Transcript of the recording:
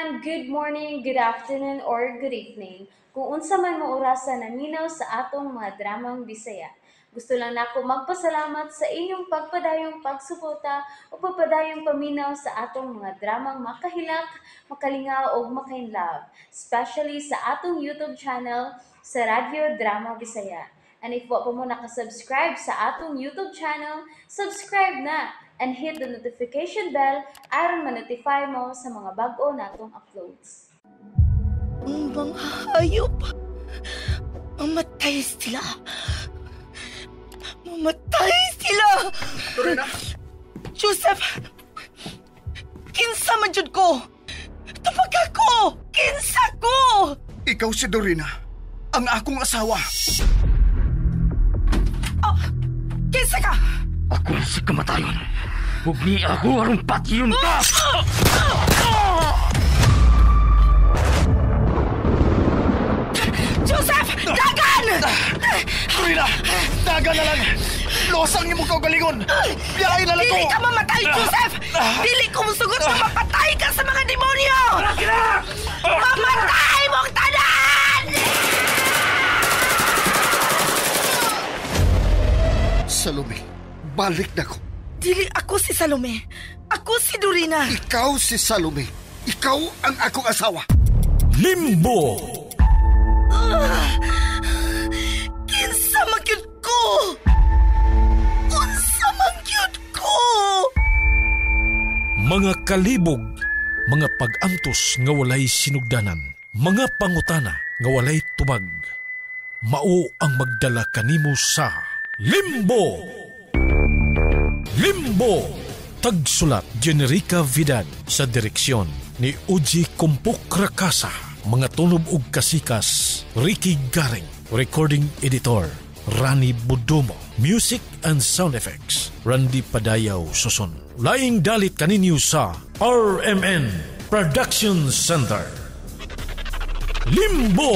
Everyone! Good morning, good afternoon, or good evening. Kung unsa man mo orasa naminaw sa atong mga dramang Bisaya. Gusto lang nako magpasalamat sa inyong pagpadayong pagsuporta o pagpadayong paminaw sa atong mga dramang makahilak, makalingaw ug makainlove, especially sa atong YouTube channel sa Radyo Drama Bisaya. And if wa pa mo nakasubscribe sa atong YouTube channel, subscribe na and hit the notification bell aron ma-notify mo sa mga bag-o natong uploads. Ang mga hayop. Mamatay sila. Mamatay sila! Dorina! Joseph! Kinsa man jud ko! Tupag ako! Kinsa ko! Ikaw si Dorina, ang akong asawa. Oh, kinsa ka? Ako si kamatayon. Huwag ni ako arong patyon ka! Joseph! Dagan! Dorina! Dagan na lang! Losang imong kaugalingon! Biyahe na lang ko! Dili ka mamatay, Joseph! Dili ko musugot na mapatay ka sa mga demonyo! Mamatay mong tanan! Salome, balik na ko. Dili ako si Salome. Ako si Dorina. Ikaw si Salome. Ikaw ang akong asawa. Limbo! Kinsa man gyud ko! Unsa man gyud ko! Mga kalibog, mga pag-antos nga walay sinugdanan, mga pangutana nga walay tubag, mao ang magdala kanimo sa Limbo! Limbo! Tagsulat, Generica Vidal, sa direksyon ni Uji Kumpok Rakasa. Mga tunob og kasikas, Ricky Garing. Recording editor, Rani Budomo. Music and sound effects, Randy Padayaw Susun. Laing dalit kaninyo sa RMN Production Center. Limbo!